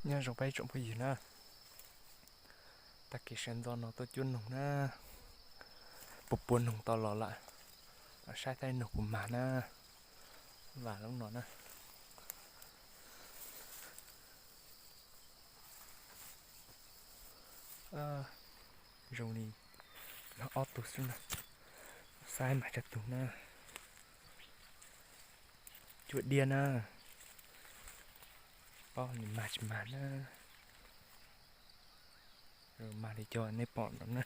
Nyob zoo peb tsoom phooj ywg na, tag kis sawv ntxov no tuaj cuab noog na, puas puas noog tau los lawm, saib thaij noog puas mag na, vam lub no na. Zoo li no ob tug xwb na, saib mag tsawg tug na, cuab diab na, paub nws mag tsis mag na, mag li cov nej pom no na.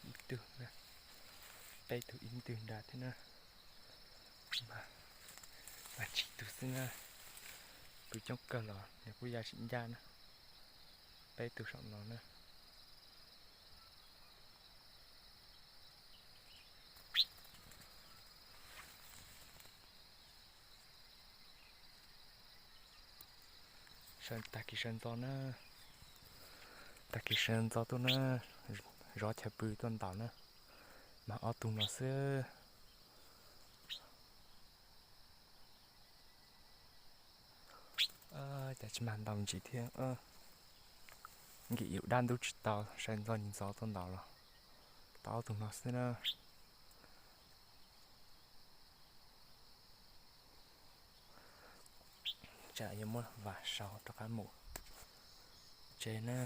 Ib tug, peb tug ib ntwg nrad thiab na, mag tsib tug xwb na, pw coob kawg los nws kuj ya tsis ncaj na, peb tug saum no na. Tag kis sawv ntxov na, tag kis sawv ntxov tuaj na, zov chaw pw tuaj ntaus na, mag ob tug no xwb. Cas tsis mag ntau ntsis thiab, nkim yus dab ntub tsis tau, sawv ntxov ntxov tuaj ntaus los tau ob tug no xwb na. Tsam yuav muab vas sau rov qab mus tsev na.